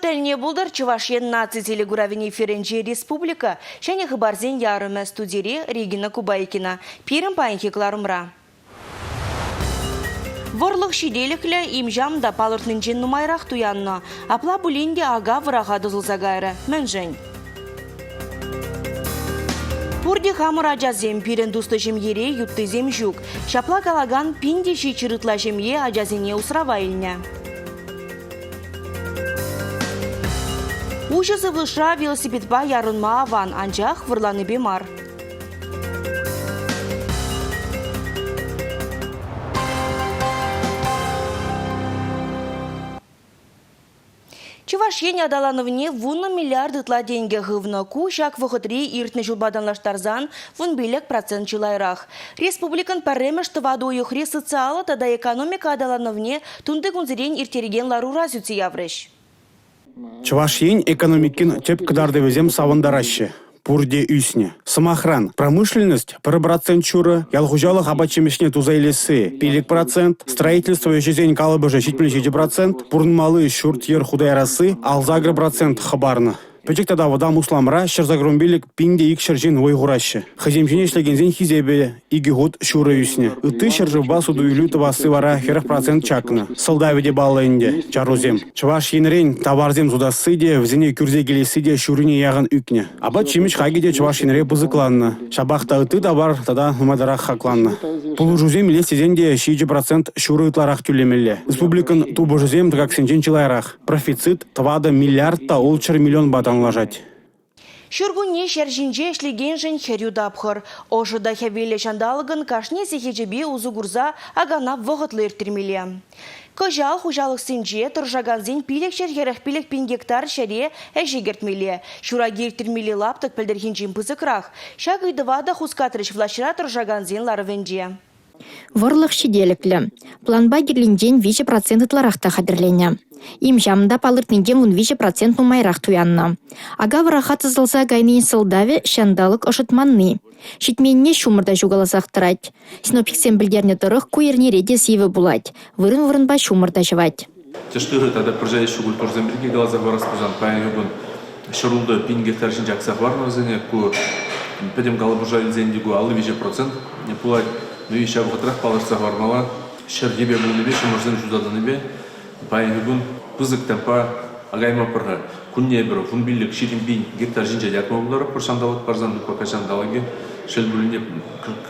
Кун тӗлне пултӑр Чӑваш Ен наци телекуравӗн эфирӗнче республика ҫӗнӗ хыпарсен ярӑмӗ студире Регина Кубайкина. Пирӗн паянхи кӑларӑмра. Вӑрлӑх ҫителӗклӗ, им-ҫам та палӑртнинчен нумайрах туяннӑ. Апла пулин те ака вӑраха тӑсӑлса кайрӗ. Мӗншӗн? Пурте хамӑр ачасем, пирӗн туслӑ ҫемьере юттисем ҫук. Ҫапла калакан пин те ҫиччӗр ытла ҫемье ачасене усрава илнӗ. Уҫӑ сывлӑшра велосипедпа ярӑнма аван, анчах вӑрланипе мар. Чӑваш Ен аталанӑвне 10 миллиард ытла тенкӗ хывнӑ. Ку ҫак вӑхӑтри иртнӗ ҫулпа танлаштарсан 15% чылайрах. Республикӑн пӗрремӗш тӑватӑ уйӑхри социаллӑ тата экономика аталанӑвне тунти кунсерен ирттерекен ларура сӳтсе яврӗҫ. Чӑваш Ен экономикин тӗп кӑтартӑвӗсем савӑнтараҫҫӗ. Пурте ӳснӗ. Сӑмахран, промышленность 1% ҫурӑ, ял хуҫалӑх апат-ҫимӗҫне туса илесси 5%, строительство ӗҫӗсен калӑпӑшӗ 77%, пурӑнмалли ҫурт-йӗр хута ярасси 68% хӑпарнӑ. Пӗчӗк тата вӑтам усламра 185 пин те 200 ҫын вӑй хураҫҫӗ. Хӑйсем ҫине ӗҫлекенсен хисепӗ икӗ хут ҫурӑ ӳснӗ. Ытти ҫӗршывпа суту-илӳ тӑвасси вара 40% чакнӑ. Сӑлтавӗ те паллӑ ӗнтӗ – чарусем. Чӑваш Енрен таварсем сутасси те, вӗсене кӳрсе килесси те ҫуррине яхӑн ӳкнӗ. Апат-ҫимӗҫ хакӗ те Чӑваш Енре пысӑкланнӑ. Ҫапах та ытти тавар тата нумайтарах хакланнӑ. Пулӑшусем илес тесен те 7% ҫурӑ ытларах тӳлемелле. Республикӑн тупӑшӗсем тӑкаксенчен чылайрах. Профицит 4 миллиард та 600 миллионпа танлашать. Ҫуркунне ҫӗр ҫинче ӗҫлекеншӗн хӗрӳ тапхӑр. Ӑшӑ та хӗвеллӗ ҫанталӑкӑн кашни сехечӗпе усӑ курса акана вӑхӑтлӑ ирттермелле. Кӑҫал хуҫалӑхсенче тӑрӑшакансен 545 пин гектар ҫӗре ӗҫе кӗртмелле. Ҫураки ирттермелли лаптӑк пӗлтӗрхинчен пысӑкрах. Ҫак ыйтӑва та хускатрӗҫ влаҫра тӑрӑшакансен ларӑвӗнче. Вӑрлӑх ҫителӗклӗ. Планпа кирлинчен 3% ытларах та хатӗрленӗ. Им-ҫам та палӑртнинчен 13% нумайрах туяннӑ. Ака вӑраха тӑсӑлса кайнин сӑлтавӗ – ҫанталӑк ӑшӑтманни. Ҫитменнине ҫумӑр та ҫукаласах тӑрать. Синоптиксем пӗлтернӗ тӑрӑх, ку эрнере те сивӗ пулать. Вырӑн-вырӑнпа ҫумӑр та ҫӑвать. Тӗш-тырӑ тата пӑрҫа йышши культурӑсем пирки каласа хӑварас пулсан, паянхи кун 106 пин гектар ҫинче акса хӑварнӑ вӗсене. Ку пӗтӗм калӑпӑша илсен те ку 53% пулать. Ну и ҫав вӑхӑтрах палӑртса хӑвармалла, ҫӗр йӗпе пулнипе, ҫумӑрсем ҫуса тӑнипе паянхи кун пысӑк темпа акаймӑпӑр-ха. Кунне эпир 15-20 пин гектар ҫинче те акма пултаратпӑр ҫанталӑк парсан, ну пока ҫанталӑкӗ шел пулин те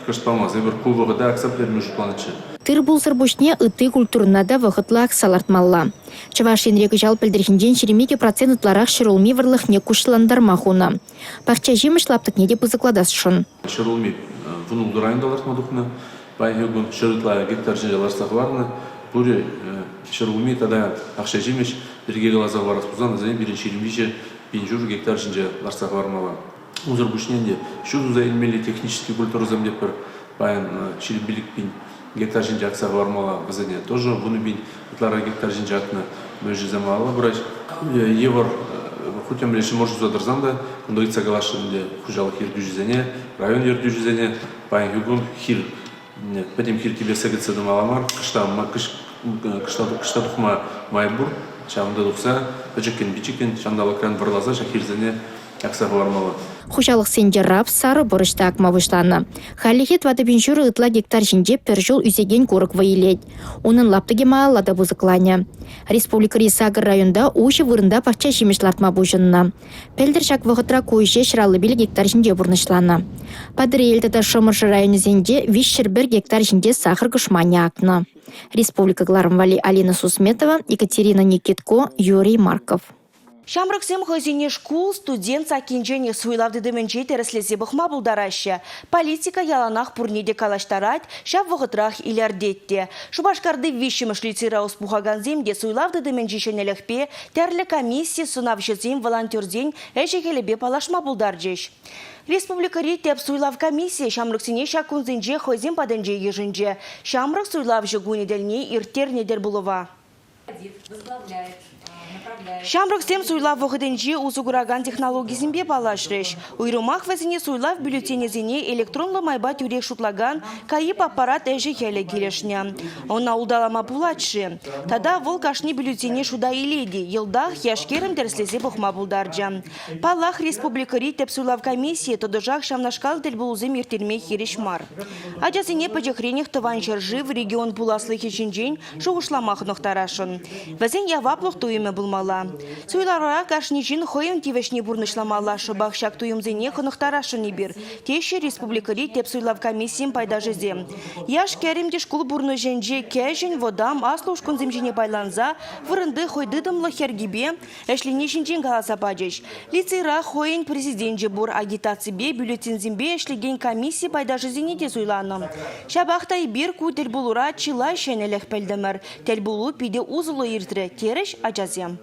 кӑшт памасть. Эпир ку вӑхӑта акса пӗтерме шутланӑччӗ. Тыр-пулсӑр пуҫне ытти культурӑна та вӑхӑтлӑ акса лартмалла. Чӑваш Енре кӑҫал пӗлтӗрхинчен 22% ытларах ҫӗрулми вӑрлӑхне куҫлантарма хунӑ. Пахча ҫимӗҫ лаптӑкне те пысӑклатасшӑн. Ҫӗрулми вунултӑ районта лартма тухнӑ. Паянхи кун ҫӗр ытла гектар ҫинче лартса хӑварнӑ. Пурӗ ҫӗрулми тата пахча ҫимӗҫ пирки каласа хӑварас пулсан вӗсене пирӗн 23 пин ҫур гектар ҫинче лартса хӑвармалла. Унсӑр пуҫне ӗнтӗ ҫу туса илмелли технический культурӑсем те пӗр паян 25 пин гектар ҫинче акса хӑвармалла. Вӗсене тоже 10 пин ытларах гектар ҫинче акнӑ мӗншӗсем алла пырать. Йывӑр хуть темле ҫумӑр ҫуса тӑрсан та кунта ыйтса каласшӑн ӗнтӗ хуҫалӑх ертӳҫисене, район ертӳҫисене паянхи кун хир пӗтӗм хир типессе кӗтсе тӑмалла мар, кӑшта тухма май пур. Ҫавӑнта тухса пӗчӗккӗн-пӗчӗккӗн ҫанталӑкран вӑрласа ҫак хирсене акса хӑвармалла. Хуҫалӑхсенче рапс, сарӑ пӑрӑҫ та акма пуҫланӑ. Хальлӗхе 4 пин ҫурӑ ытла гектар ҫинче пӗр ҫул ӳсекен курӑк вӑй илет. Унӑн лаптӑкӗ малалла та пысӑкланӗ. Республикӑри сакӑр районта уҫӑ вырӑнта пахча ҫимӗҫ лартма пуҫӑннӑ. Пӗлтӗр ҫак вӑхӑтра ку ӗҫе 155 гектар ҫинче пурнӑҫланӑ. Патӑрьел тата Шӑмӑршӑ районӗсенче 301 гектар ҫинче сахӑр кӑшманӗ акнӑ. Республика кӑларӑм валли Алина Сусметова, Екатерина Никитко, Юрий Марков. Ҫамрӑксем хӑйсене шкул, студент саккинчен суйлав тытӑмӗнче тӗрӗслесе пӑхма пултараҫҫӗ. Политика яланах пурне те калаҫтарать, ҫав вӑхӑтрах илӗртет те. Шупашкарти виҫҫӗмӗш лицейра ӑс пухакансем те суйлав тытӑмӗнчи ҫӗнӗлӗхпе, тӗрлӗ комисси, сӑнавҫӑсен, волонтерсен ӗҫӗ-хӗлӗпе паллашма пултарчӗҫ. Республикӑри тӗп суйлав комиссийӗ ҫамрӑксене ҫак кунсенче хӑйсем патӗнче йышӑнчӗ. Ҫамрӑк суйлавҫӑ кунӗ тӗлне ирттернӗ тӗлпулӑва. Ҫамрӑксем суйлав вӑхӑтӗнче усӑ куракан технологисемпе паллашрӗҫ. Уйрӑмах вӗсене суйлав бюллетенӗсене электронлӑ майпа тӳрех шутлакан КАИП аппарат ӗҫӗ-хӗлӗ килӗшнӗ. Ӑна улталама пулать-ши? Тата вӑл кашни бюллетене шута илет-и, йӑлтах яш-кӗрӗм тӗрӗслесе пӑхма пултарчӗ. Паллах, республикӑри тӗп суйлав комиссийӗ тӑтӑшах ҫавнашкал тӗлпулусем ирттерме хирӗҫ мар. Ачасене пӗчӗкренех тӑван ҫӗршыв, регион пуласлӑхӗ ҫинчен шухӑшлама хӑнӑхтарасшӑн. Вӗсен яваплӑх туйӑмӗ пулмалла. Суйлавра кашни ҫын хӑйӗн тивӗҫне пурнӑҫламалла, шӑпах ҫак туйӑмсене хӑнӑхтарасшӑн эпир, теҫҫӗ республикӑри тӗп суйлав комиссийӗн пайташӗсем. Яш-кӗрӗм те шкул пурнӑҫӗнче кӗҫӗн, вӑтам, аслӑ ушкӑнсем ҫине пайланса вырӑнти хӑйтытӑмлӑх йӗркипе ӗҫлени ҫинчен каласа пачӗҫ. Лицейра хӑйӗн президенчӗ пур, агитаципе, бюллетеньсемпе ӗҫлекен комисси пайташӗсене те суйланӑ. Ҫапах та эпир ку тӗлпулура чылай ҫӗнӗлӗх пӗлтӗмӗр. Тӗлпулу питӗ усӑллӑ иртрӗ, терӗҫ ачасем.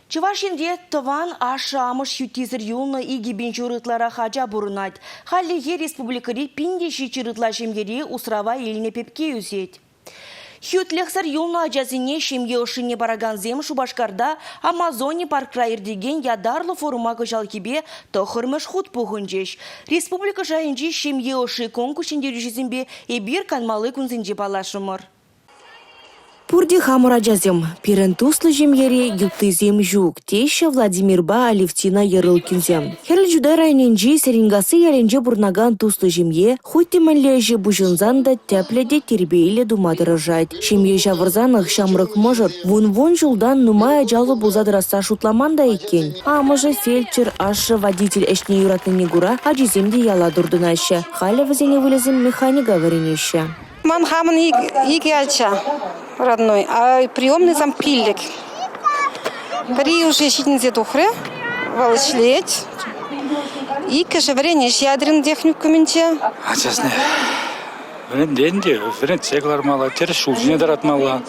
Чӑваш Енре тӑван ашшӗ-амӑш хӳттисӗр юлнӑ 2000 ытларах ача пурӑнать. Хальлӗхе республикӑри 1700 ытла ҫемьере усрава илнӗ пепке ӳсет. Хӳтлӗхсӗр юлнӑ ачасене ҫемье ӑшшине паракансем Шупашкарта Амазони паркра иртекен ятарлӑ форума кӑҫалхипе тӑххӑрмӗш хут пухӑнчӗҫ. Республика шайӗнчи ҫемье ӑшши конкурс ҫӗнтерӳҫисемпе эпир канмалли кунсенче паллашрӑмӑр. Пурте хамӑр ачасем. Пирӗн туслӑ ҫемьере юттисем ҫук, теҫҫӗ Владимирпа Алевтина Ерылкинсем. Хӗрлӗ Чутай районӗнчи Серенкасси ялӗнче пурӑнакан туслӑ ҫемье хуть те мӗнле ӗҫе пуҫӑнсан та тӗплӗ те тирпейлӗ тума тӑрӑшать. Ҫемье ҫавӑрсанах ҫамрӑк мӑшӑр вун-вун ҫултан нумай ачаллӑ пулса тӑрасса шутламан та иккен. Амӑшӗ фельдшер, ашшӗ водитель ӗҫне юратнине кура ачисем те яла туртӑнаҫҫӗ. Халӗ вӗсен ывӑлӗсем механика вӗренеҫҫӗ. Ман хамӑн икӗ ача родной, а приемныйсем пиллӗк. Пӗри уже ҫитӗнсе тухрӗ, вӑл ӗҫлет. Иккӗшӗ вӗренеҫ ядрин техникумӗнче. Ачасене вӗрентен те вӗрентсе кӑлармалла, тӗрӗс ҫул ҫине тӑратмалла,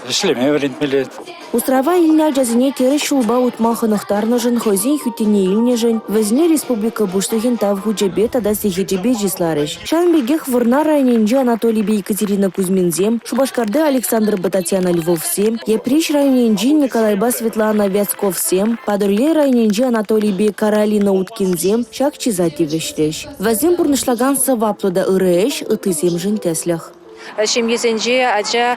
ӗҫлеме вӗрентмелле. Усрава илнӗ ачасене тӗрӗс ҫулпа утма хӑнӑхтарнӑшӑн, хӑйсен хӳттине илнӗшӗн вӗсене республика Пуҫлӑхӗн Тав хучӗпе тата сехечӗпе чысларӗҫ. Ҫавӑн пекех Вӑрнар районӗнчи Анатолийпе Екатерина Кузьминсем, Шупашкарти Александрпа Татьяна Львовсем, Йӗпреҫ районӗнчи Николайпа Светлана Вяцковсем, Патӑрьел районӗнчи Анатолийпе Каролина Уткинсем ҫак чыса тивӗҫрӗҫ. Вӗсем пурнӑҫлакан сӑваплӑ та ырӑ ӗҫ ыттисемшӗн тӗслӗх. Ҫемьесенче ача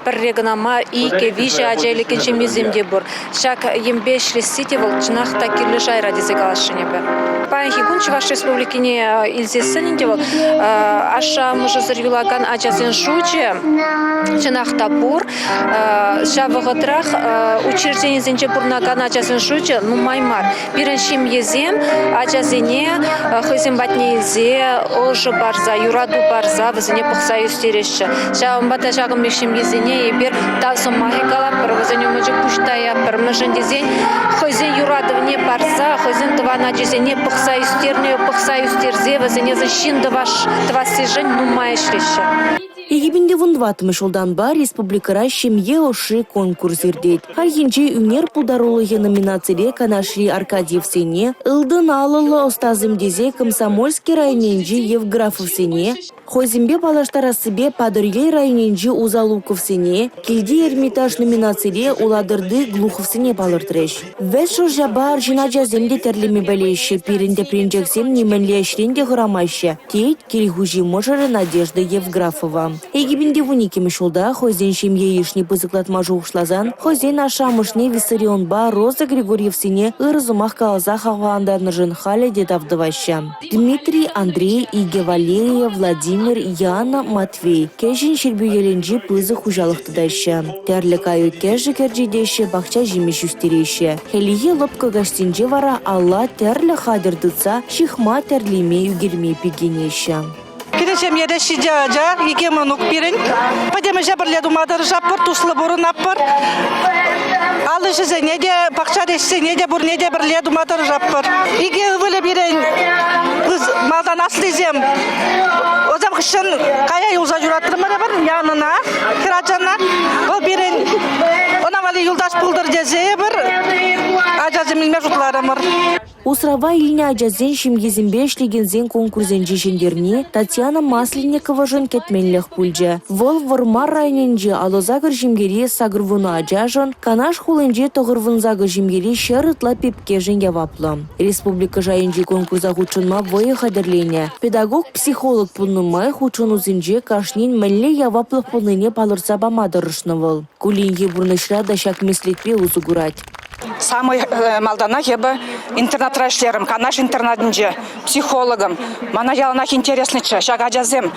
пӗрре кӑна мар, икӗ, виҫӗ ача илекен ҫемьесем те пур. Ҫак енпе ӗҫлесси те вӑл чӑнах та кирлӗ шайра тесе каласшӑн эпӗ. Паянхи кун Чӑваш Республикине илсессӗн ӗнтӗ вӑл ашшӗ-амӑшӗсӗр юлакан ачасен шучӗ чӑнах та пур. Ҫав вӑхӑтрах учрежденисенче пурӑнакан ачасен шучӗ нумай мар. Пирӗн ҫемьесем ачасене хӑйсем патне илсе ӑшӑ парса, юрату парса вӗсене пӑхса ӳстереҫҫӗ. Ҫавӑнпа та ҫакӑн пек ҫемьесене эпир тав сӑмахӗ калатпӑр, вӗсен умӗнче пуҫ таятпӑр. Мӗншӗн тесен хӑйсен юратӑвне парса, хӑйсен тӑван ачисене пӑхса ӳстернӗ, пӑхса ӳстерсе вӗсене ҫын тӑвассишӗн нумай ӗҫлеҫҫӗ. 2014 ҫултанпа республикӑра «Ҫемье ӑшши» конкурс иртет. Хальхинче ӳнер пултарулӑхӗ номинацире Канашри Аркадьевсене, ылтӑн алӑллӑ ӑстасем тесе Комсомольски районӗнчи Евграфовсене, хӑйсемпе паллаштарассипе Патӑрьел районӗнчи Усалуковсене, килти Эрмитаж номинацире Улатӑрти Глуховсене палӑртрӗҫ. Вӗт шӑрҫапа арҫын ачасем те тӗрлеме пӗлеҫҫӗ, пирӗн тӗпренчӗксем нимӗнле ӗҫрен те хӑрамаҫҫӗ, тет кил хуҫи мӑшӑрӗ Надежда Евграфова. 2012-мӗш ҫулта хӑйсен ҫемье йышне пысӑклатма шухӑшласан хӑйсен ашшӗ-амӑшне Виссарионпа Роза Григорьевсене ырӑ сӑмах каласа хавхалантарнӑшӑн халӗ те тав тӑваҫҫӗ. Дмитрий, Андрей, икӗ Валерия, Владимир, Яна, Матвей Кӗҫӗн Ҫӗрпӳелӗнчи пысӑк хуҫалӑх тытаҫҫӗ. Тӗрлӗ кайӑк-кӗшӗк ӗрчетеҫҫӗ, пахча ҫимӗҫ ӳстереҫҫӗ. Хӗллехи лӑпкӑ каҫсенче вара алла тӗрлӗ хатӗр тытса ҫыхма, тӗрлеме, ӳкерме пикенеҫҫӗ. Пирӗн ҫемьере ҫичӗ ача, икӗ мӑнук пирӗн. Пӗтӗм ӗҫе пӗрле тума тӑрӑшатпӑр, туслӑ пурӑнатпӑр. Ал ӗҫӗсене те, пахча ӗҫсене те пурне те пӗрле тума тӑрӑшатпӑр. Икӗ ывӑлӗ пирӗн малтан аслисем. Вӗсем хыҫҫӑн кая юлса ҫуратрӑмӑр эпир Янӑна, хӗрачана. Вӑл пирӗн ӑна валли юлташ пултӑр тесе эпир ачасем илме шутларӑмӑр. Усрава илнӗ ачасен ҫемйисемпе ӗҫлекенсен конкурсӗнче ҫӗнтерни Татьяна Масленниковашӑн кӗтменлӗх пулчӗ. Вӑл Вӑрмар районӗнчи 58 ҫемьери 80 ачашӑн, Канаш хулинчи 98 ҫемьери 100 ытла пепкешӗн яваплӑ. Республика шайӗнчи конкурса хутшӑнма вӑйӑ хатӗрленӗ. Педагог-психолог пулнӑ май хутшӑнусенче кашнин мӗнле яваплӑх пулнине палӑртса пама тӑрӑшнӑ вӑл. Кулленхи пурнӑҫра та ҫак меслетпе усӑ курать. Самый малтанах эпӗ интернатра ӗҫлерӗм, Канаш интернатӗнче психологом. Мана яланах интереснӑччӗ ҫак ачасем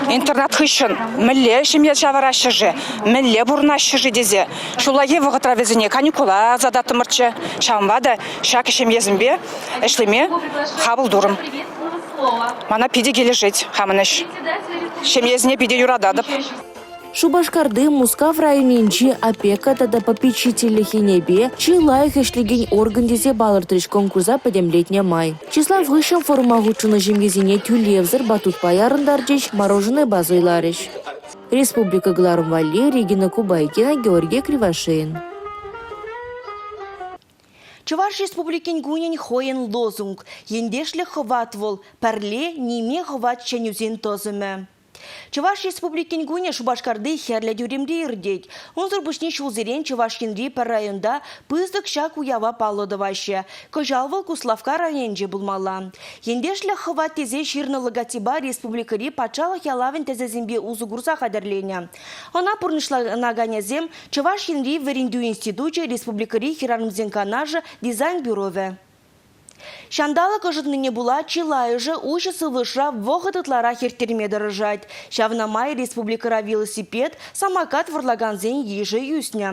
интернат хыҫҫӑн мӗнле ҫемье ҫавӑраҫҫӗ-ши, мӗнле пурӑнаҫҫӗ-ши тесе. Ҫуллахи вӑхӑтра вӗсене каникула ӑсататтӑмӑрччӗ. Ҫавӑнпа та ҫак ҫемьесемпе ӗҫлеме хапӑл турӑм. Мана питӗ килӗшет хамӑн ӗҫ. Ҫемьесене питӗ юрататӑп. Шупашкарти Мускав районӗнчи опека тата попечительлӗх енӗпе чи лайӑх ӗҫлекен орган тесе палӑртрӗҫ конкурса пӗтӗмлетнӗ май. Чыслав хыҫҫӑн форума хутшӑннӑ ҫемьесене тӳлевсӗр батутпа ярӑнтарчӗҫ, мороженӑйпа суйларӗҫ. Республика кӑларӑм валли Регина Кубайкина, Георгий Кривошеин. Чӑваш Республикин кунӗн хӑйӗн лозунг «Ентешлӗх хӑват вӑл, пӗрле ниме хӑват чӗнӳсен тӑсӑмӗ». Чӑваш Республикин кунӗ Шупашкарти Хӗрлӗ тӳремре иртет. Унсӑр пуҫне ҫулсерен Чӑваш Енри пӗр районта пысӑк ҫак уява паллӑ тӑваҫҫӗ. Кӑҫал вӑл Куславкка районӗнче пулмалла. Ентешлӗх хӑват тесе ҫырнӑ логотипа республикӑри патшалӑх ялавӗн тӗсӗсемпе усӑ курса хатӗрленӗ. Ӑна пурнӑҫланаканӗсем Чӑваш Енри вӗрентӳ институчӗ, республикӑри хӗрарӑмсен канашӗ, дизайн бюровӗ. Ҫанталӑк ӑшӑтнине пула чылайӑшӗ уҫӑ сывлӑшра вӑхӑт ытларах ирттерме тӑрӑшать. Ҫавна май республикӑра велосипед, самокат вӑрлакансен йышӗ ӳснӗ.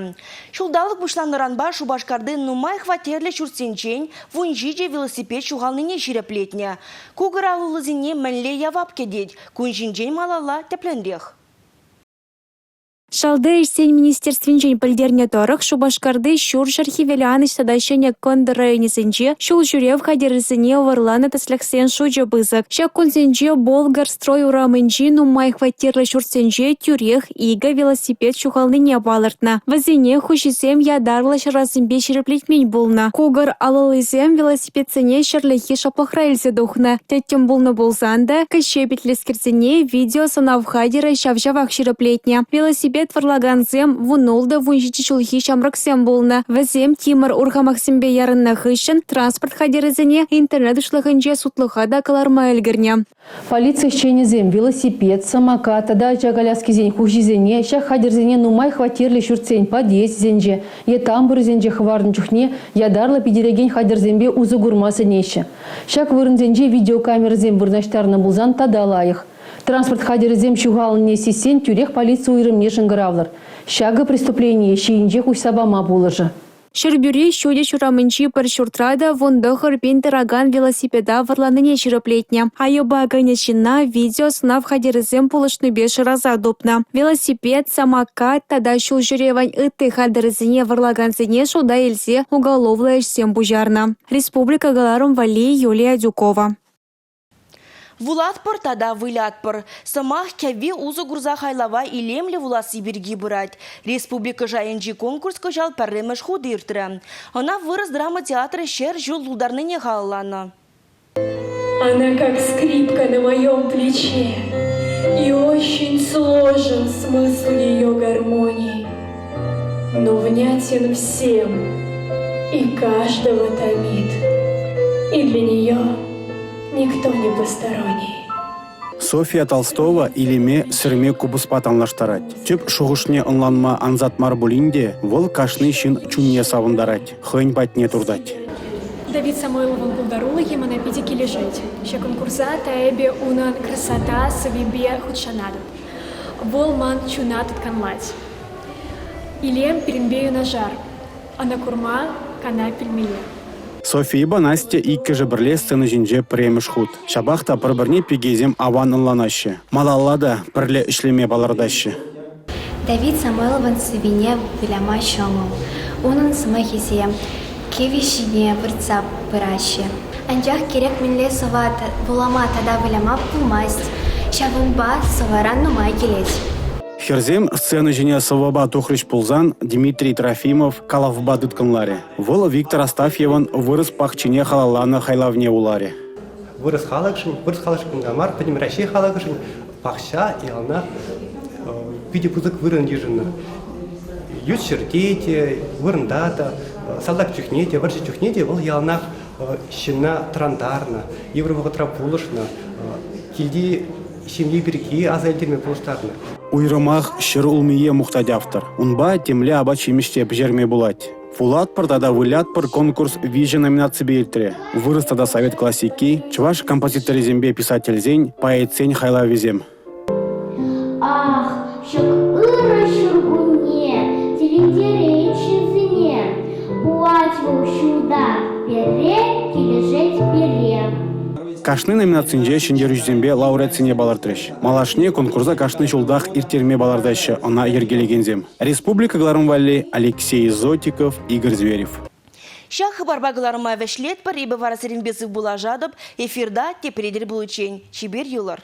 Ҫулталӑк пуҫланнӑранпа Шупашкарти нумай хваттерлӗ ҫуртсенчен 17 велосипед ҫухалнине ҫирӗплетнӗ. Кукӑр алӑллисене мӗнле явап кӗтет? Кун ҫинчен малалла тӗплӗнрех. Шалти ӗҫсен министерствинчен пӗлтернӗ тӑрӑх, Шупашкарти Ҫурҫӗр Хӗвеланӑҫ тата Ҫӗнӗ Кӑнтӑр районӗсенче ҫул ҫӳрев хатӗрӗсене вӑрланӑ тӗслӗхсен шучӗ пысӑк. Ҫак кунсенче Болгарстрой урамӗнчи нумай хваттерлӗ ҫуртсенче тӳрех икӗ велосипед ҫухалнине палӑртнӑ. Вӗсене хуҫисем ятарлӑ ҫӑрасемпе ҫирӗплетмен пулнӑ. Кукӑр алӑллисем велосипедсене ҫӗрлехи шӑплӑхра илсе тухнӑ. Тӗттӗм пулнӑ пулсан та кӗҫҫе питлӗскерсене видеосӑнав хатӗрӗ ҫав-ҫавах ҫирӗплетнӗ. Велосипед вӑрлакансем 16-17 ҫулхи ҫамрӑксем пулнӑ. Вӗсем тимӗр урхамахсемпе ярӑннӑ хыҫҫӑн транспорт хатӗрӗсене интернет уҫлӑхӗнче сутлӑха та кӑларма ӗлкӗрнӗ. Полици ӗҫченӗсем велосипед, самокат тата ача коляскисен хуҫисене ҫак хатӗрсене нумай хваттерлӗ ҫуртсен подъезчӗсенче е тамбурӗсенче хӑварнӑ чухне ятарлӑ питӗрекен хатӗрсемпе усӑ курма сӗнеҫҫӗ. Ҫак вырӑнсенче видеокамерӑсем вырнаҫтарнӑ пулсан тата лайӑх. Транспорт хатӗрӗсем ҫухалнине сиссен тӳрех полици уйрӑмне шӑнкӑравлӑр. Ҫакӑ преступление ҫийӗнчех уҫса пама пулӑшӗ. Ҫӗрпӳри Ҫутӗҫ урамӗнчи пӗр ҫуртра та 19 пин тӑракан велосипеда вӑрланине ҫирӗплетнӗ. Айӑпа кӗнӗ ҫынна видеосӑнав хатӗрӗсем пулӑшнипе шыраса тупнӑ. Велосипед, самокат тата ҫул ҫӳревӗн ытти хатӗрӗсене вӑрлакансене шута илсе уголовлӑ ӗҫсем пуҫарнӑ. Республика кӑларӑм валли Юлия Адюкова. Вулатпӑр тата вылятпӑр. Сӑмах кӗвви усӑ курса хайлава илемлӗ вуласси пирки пырать. Республика шайӗнчи конкурс кӑҫал пӗрремӗш хут иртрӗ. Ӑна вырӑс драма театрӗ 100 ҫул тултарнине халалланӑ. Она как скрипка на моем плече, И очень сложен смысл ее гармонии, Но внятен всем и каждого томит, И для нее Никто не посторонний. Софья Толстова илеме сӗрме купӑспа танлаштарать. Тӗп шухӑшне ӑнланма ансат мар пулин те вӑл кашни ҫын чунне савӑнтарать, хӑйӗн патне туртать. Давид Самойловӑн пултарулӑхӗ мана питӗ килӗшет. Ҫак конкурса та эпӗ унӑн «Красота» сӑввипе хутшӑнатӑп. Вӑл ман чуна тыткӑнлать. Илем пирӗнпе юнашар. Ӑна курма кана пӗлмелле. Софийӑпа Настя иккӗшӗ пӗрле сцена ҫинче пӗрремӗш хут. Ҫапах та пӗр-пӗрне пикесем аван ӑнланаҫҫӗ. Малалла та пӗрле ӗҫлеме палӑртаҫҫӗ. Давид Самойловӑн сӑввине выляма ҫӑмӑл. Унӑн сӑмахӗсем кӗвӗ ҫине выртса пыраҫҫӗ. Анчах кирек мӗнле сӑвва вулама тата выляма пулмасть. Ҫавӑнпа сӑвӑран нумай килет. Хӗрсем сцена ҫине сӑвӑпа тухрӗҫ пулсан Дмитрий Трофимов калавпа тыткӑнларӗ. Вӑл Виктор Астафьевӑн вырӑс пахчине халалланӑ хайлавне вуларӗ. Вырӑс халӑхшӑн, вырӑс халӑхшӑн кӑна мар, пӗтӗм Раҫҫей халӑхӗшӗн пахча яланах питӗ пысӑк вырӑн йышӑннӑ. Ют ҫӗрте те, вырӑнта та, салтак чухне те, вӑрҫӑ чухне те вӑл яланах ҫынна тӑрантарнӑ, йывӑр вӑхӑтра пулӑшнӑ, килти ҫемье пирки аса илтерме пулӑштарнӑ. Уйрӑмах ҫӗрулмие мухтать автор. Унпа темле апат-ҫимӗҫ те пӗҫерме пулать. Вулатпӑр тата вылятпӑр конкурс виҫӗ номинаципе иртрӗ. Вырӑс тата совет классики, чӑваш композиторӗсемпе писательсен, поэтсен хайлавӗсем. Ах, ҫак ырӑ ҫуркунне тӗлӗнтерет ҫынсене. Пулать вӑл ҫулта пӗрре, килӗшет пире. Кашни номинацинче ҫӗнтерӳҫӗсемпе лауреатсене палӑртрӗҫ. Малашне конкурса кашни ҫултах ирттерме палӑртаҫҫӗ ӑна йӗркелекенсем. Республика кӑларӑм валли Алексей Зотиков, Игорь Зверев. Ҫак хыпарпа кӑларӑма вӗҫлетпӗр. Эпӗ вара сирӗнпе сывпуллашатӑп. Эфирта тепре тӗл пуличчен. Чипер юлӑр.